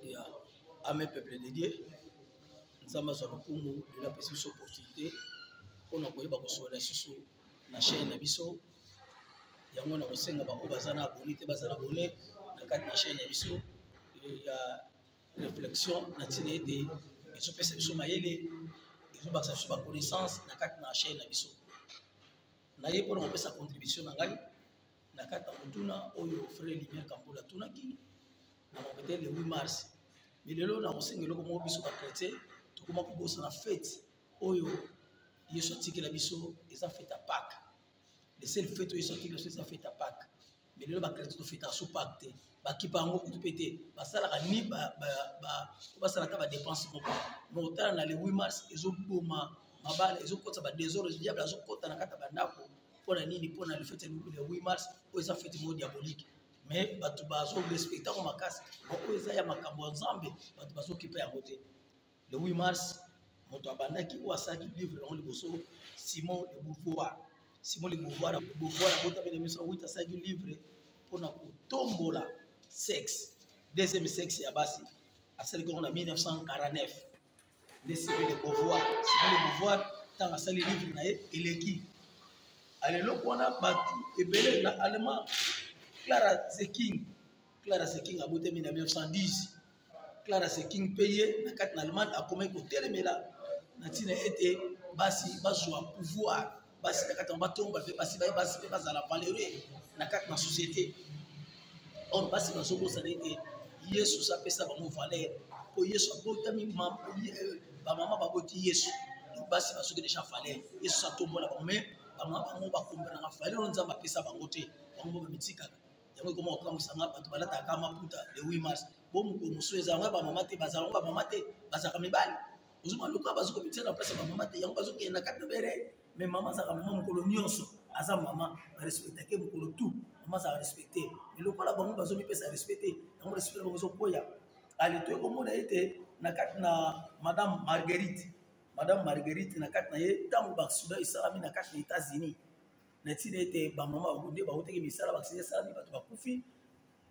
Ya amen, peuple de Dieu. Nzambe azwa lokumu. Lelo apesi biso opportunité mpona koyeba kosolola lisusu na chaîne na biso. Yango na kosenga baoyo baza na abonné te, bazala abonné na kati na chaîne na biso ya réflexion, na ntina ete ezopesa biso mayele, ezobakisa biso baconnaissance na kati na chaîne na biso. Naye mpona kopesa contribution na ngai na kati na motuna oyo frère Lumière Kambula atunaki na mokete le 8 mars. Mais lelo nakosenga eloko moko: biso bachrétien tokoma kobosana fête oyo Yesu atikela biso, eza fête ya Pâques. Le seul fête oyo Yesu atikela biso eza fête ya Pâques. Mais lelo bachrétien tofêtaka so Pâques te, bakipa yango kutu mpe te, basalaka ni basala ata badépense moko. Mais otala na le 8 mars, ezoboma mabala, ezokotisa badésordre, diable azokota na kati ya bandako. Mpo na nini? Mpo na le fête le 8 mars oyo eza fête moko diabolique, mais bato bazorespecte yango makasi. Oyo eza ya makambo ya Nzambe, bato bazokipa yango te. Le 8 mars, moto abandaki oyo asalaki livre yango liboso, Simon de Beauvoir. Simon de Beauvoir, Beauvoir abotami na 1908, asalaki livre mpona kotombola sexe, deuxième sexe ya basi. Asalaki yango na 1949 nde Simon de Beauvoir. Simon de Beauvoir, ntango asali livre na ye, eleki aleloko wana bato ebele na Allemand. Clara Zetkin, Clara Zetkin abotami na 1910. Clara Zetkin mpe ye na kati na Allemagne akomaki kotelemela na ntina ete basi bazwa pouvoir, basi na kati yango batomba mpe basi, basi mpe bazala valeureux na kati na société. Or basi bazobosana ete Yesu apesa bango valeur, mpo Yesu abotami, bamama baboti Yesu. Donc basi bazoki déjà valeur, Yesu atombola bango. Mais bamama bango bakomprenaka valeur oyo Nzambe apesa bango te, bango mo bamitikaka. Yango ekoma kokamwisanga, bato balataka maputa le 8 mars. Bo mokolo mosusu ezalanga bamama te, bazalanga bamama te, bazalaka mibali. Ozomona lokola bazokomitia na place ya bamama te, yango bazokende na kati na bere. Mais mama azalaka mama mokolo nyonso, aza mama, barespectake mokolo tout, mama azalaka respecte. Mais lokola bango bazomipesa respect te, yango respect na bango ezokwea. Ale, toye komona ete na kati na madame Marguerite, madame Marguerite na kati na ye, ntango baaccident esalami na kati na États-Unis, na ntina ete bamama nde bautaki misala, baaccident esalami, bato bakufi.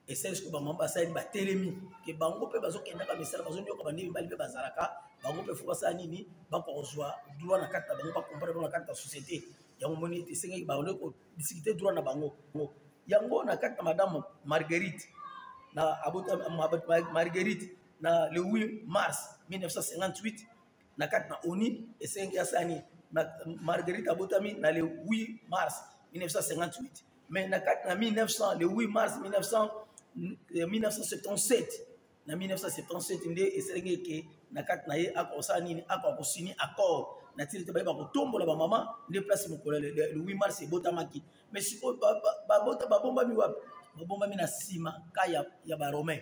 Esali soki bamama basali batelemi ke bango mpe bazokendaka misala, bazonyoka bande mibali mpe bazalaka, bango mpe fo basala nini? Bakozwa droit na kati na bango, bacomprendre bango na kati na société. Yango moni ete esengaki bango kodiscuter droit na bango. Yango na kati na madame Marguerite, na abota Marguerite na le 8 mars 1958 na kati na ONU, esengi asala nini? Marguerite abotami na le 8 mars 1958, mais na kati na 1900, le 8 mars 1900, 1977, na 1977 nde esalingi eke na kati na ye akosala nini? Akoka kosigner accord na ntina ete bayeba kotombola bamama. Nde place mokolo le 8 mars ebotamaki. Mais sikoyo babota, babombami wapi? Babombami na nsima ka ya baromain.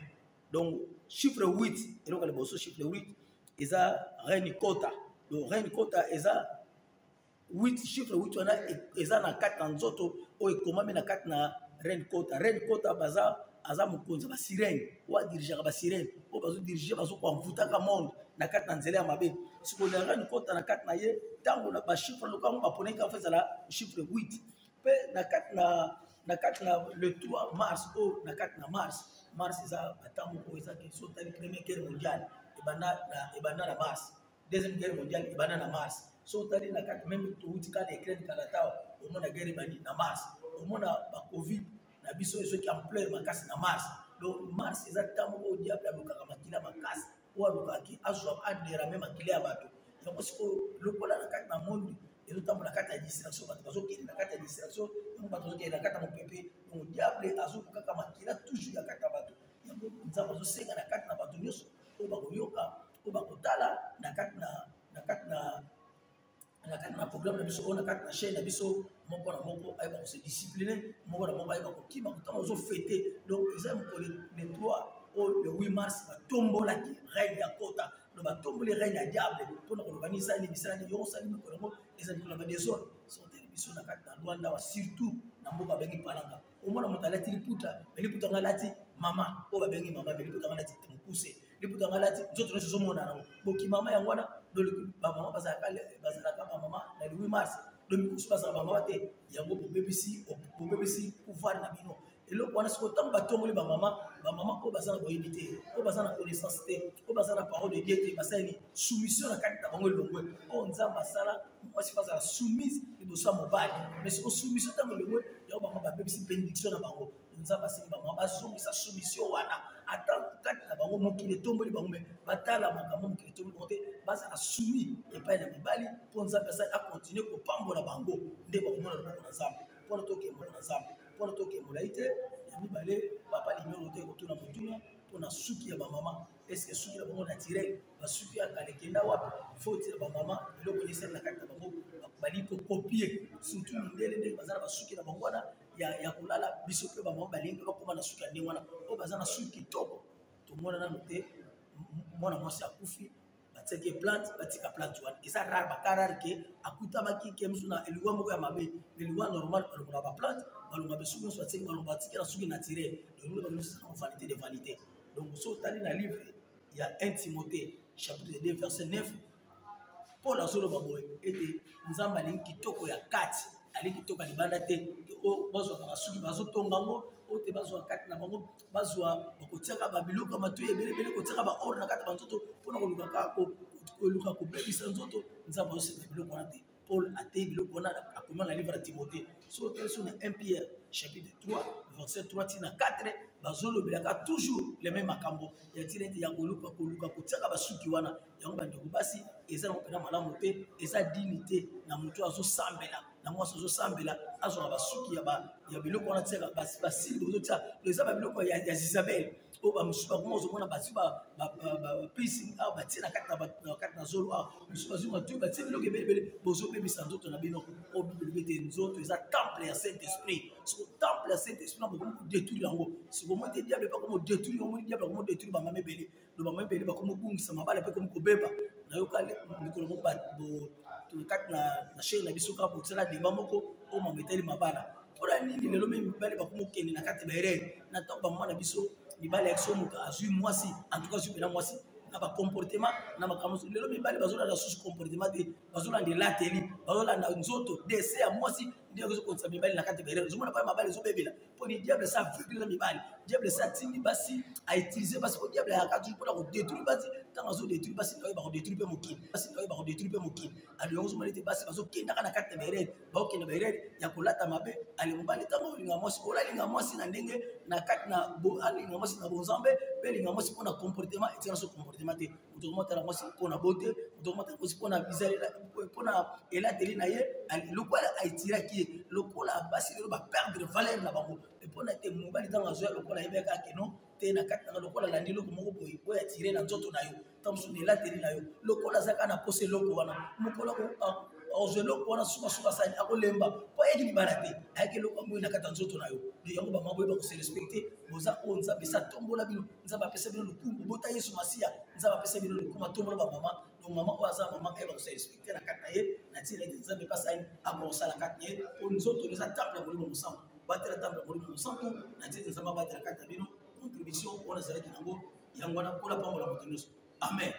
Donc chiffre 8, eloko ya liboso, chiffre 8 eza reine kota. Donc reine kota eza 8. Chiffre 8 wana eza na kati na nzoto oyo ekomami na kati na reine kota. Reine kota baza, aza mokonzi ya basirène oyo adirigeaka basirène oyo bazodirige, bazokoamvutaka monde na kati na nzela ya mabe. Sikoyo na reine kota na kati na ye, ntango na bachiffre lokango baponaki kafa ezala chiffre 8. Mpe na kati na le 3 mars oyo, na kati na mars, mars eza batango moko eza ke so otali Première Guerre mondiale ebanda na mars, Deuxième Guerre mondiale ebanda na mars. So otali na kati même touti kaka na Ukraine kala tawa, omona guerre ebandi na mars, omona bacovid na biso ezoki ampleur makasi na mars. Donc mars eza ntango oyo diable alukaka makila makasi, oyo alukaki azwa aderame makila ya bato. Yango sikoyo lokola na kati na monde ezotambola na kati ya distraction, bato bazokende na kati ya distraction, yango bato bazokende na kati ya mopepe. Donc diable azolukaka makila toujours ya kati ya bato. Yango Nzambe azosenga na kati na bato nyonso oyo bakoyoka, oyo bakotala na kati na programme na biso oyo, na kati na chaîne na biso, moko na moko ayeba kose discipline, moko na moko ayeba kokima ntango ozofêter. Donc eza mokolo le 3 oyo, le 8 mars, batombolaki règne ya kota. Donc batomboli règne ya diable mpona koloba nini? Esali misala nini? Yo osali mikolo yango eza mikolo ya badésordre. Soteli biso na kati na Lwanda wa, surtout na mboka babengi Palanga, omona moto alati liputa, mais liputa yango alati mama oyo babengi mama, mais liputa yango alati mokuse, liputa yango alati nzoto nyonso ezomona yango boki mama. Yango wana bamama bazalaka bamama na le 8 mars. Donc mikusu bazalaka bamama te. Yango bobebisi pouvoir na bino. Eloko wana sikoyo, ntango batomboli bamama, bamama oyo baza na boyebi te, oyo baza na connaissance te, oyo baza na parole de Dieu te, basaleli soumission na kati na bango elongwe. Oyo Nzambe asala, mwasi fo azala soumise liboso ya mobali. Mais sikoyo soumission ntango elongwe, yango bango babebisi bénédiction na bango. Nzambe asengi bango bazongisa soumission wana, ata kati na bango mokili etomboli bango, me batala makambo mokili etomboli bango te, bazala soumis epai na mibali, mpo Nzambe asali akontinue kopambola bango, nde bakomona loboko na Nzambe. Mpona tokembola na Nzambe, mpona tokembola ye te. Ya mibale, papa limero te kotuna motuna mpona suki ya bamama. Eske suki na bango naturel, basuki ya kala ekenda wapi? Faute ya bamama, eloko nini esali na kati na bango? Bali kokopie surtout mindele, ndenge baza na basuki na bango wana ya kolala. Biso mpe bamama balingi bakóma na suki ya ndenge wana, oyo baza na suki kitoko. Tomona nano te mwana mwasi akufi, batiaki ye plante, batika plante wana. Eza rare, baka rare ke akutamaki ke mosu na eliwa moko ya mabe. Eliwa normal, balongola baplante, balongola basuki nyonso batiaki, balongola, batika na suki naturel. Donc vanité de vanité. Donc so otali na livre ya 1 Timothée chapitre 2 verset 9, Paul azoloba boye ete Nzambe alingi kitoko ya kati, alingi kitoko ya libanda te. Oyo bazwaka basuki bazotonga yango, oyo te bazwa kati na bango, bazwa bakotiaka babiloko ya matoi ebele ebele, kotiaka baor na kati ya banzoto mpona koluka kaka koluka kobebisa nzoto. Nzambe azosenga biloko wana te. Paul ateyi biloko wana, akoma na livre ya Timothée. So otali so na 1 Pierre chapitre 3 verset 3 tina 4, bazolobelaka toujours le même makambo ya ntina ete ya koluka koluka kotiaka basuki wana. Yango bandeko basi, eza nango mpena malamu te, eza dini te na moto azosambela, na mwasi azosambela, azwaka basuki ya biloko wana, tiaka basili bozotia. Eza babiloko ya Zizabel oyo bamosusu bakoma ozomona bazwi bapisi awa, batie na kati na zolo awa, mosusu bazwi matoi, batie biloko ebele ebele. Bozobebisa nzoto na bino. Oyo Bible elobi ete nzoto eza temple ya Saint Esprit. Soko temple ya Saint Esprit na bokomi kodétruire yango, sikomo ete diable mpe akomi kodétruire yango. Diable akomi kodétruire bamama ebele, lo bamama ebele bakomi kobungisa mabala mpe komi kobeba. Nayoka mikolo moko kati na chaine na biso kaka botisala deba moko oyo mama etali mabala. Mpona nini lelo me mibali bakomi kokende na kati baerere na ntango bamama na biso mibali ya biso moto azwi mwasi, en tout cas azwi mpena mwasi na bacomportement na makambo? Lelo mibali bazolanda susu comportement te, bazolanda elateli, bazolanda nzoto dese ya mwasi, nde ezokotisa mibali na kati baerere. Ozomona bana mabali ezobebela mpo ni diable esa aveugle na mibali. Diable esa atindi basi, autilize basi, mpo diable ayaka toujours mpona kodétruire basi. Ntango azodétruire basi, naoye bakodétruire mpe mokili, basi naoye bakodétruire mpe mokili. Alongo ozomona ete basi bazokendaka na kati na baerere, bakokende baerere ya kolata mabe. Ale mobali, ntango olinga mwasi, olalinga mwasi na ndenge na kati na alinga mwasi na bonzambe, mpe alinga mwasi mpona comportement. Etikala so comportement te. Moto akomotala mwasi mpona bote, moto akomotala mwasi mpona bizalela, mpona elateli na ye, lokola aitiraki ye. Lokola basi lelo baperdre valeur na bango, mpona te mobali ntango azwa, lokola ayebaka keno te na kati nanga, lokola alandi eloko moko boye oyo atire na nzoto na yo, ntango mosusu na elateli na yo, lokola aza kaka na posa eloko wana, mokolo akozwa eloko wana, sukasuka asali akolemba, mpo ayaki libala te, ayaki eloko yango na kati ya nzoto na yo. Yango bamama, boyeba kose respecte. Boza oyo Nzambe esi atombola bino, Nzambe apesa bino lokumu, bota Yesu Masiya. Nzambe apesa bino lokumu, atombola bamama. Donc mama oyo aza mama, ayeba kose respecte na kati na ye, na ntina ete Nzambe mpasi ayi akosala kati na ye, mpo nzoto eza temple ya Molimo Mosantu. Batela temple ya Molimo Mosantu, na ntina ete Nzambe abatela kati na bino. Contribution oyo nazalaki nango yango wana. Mpola pambola moto nyonso. Amen.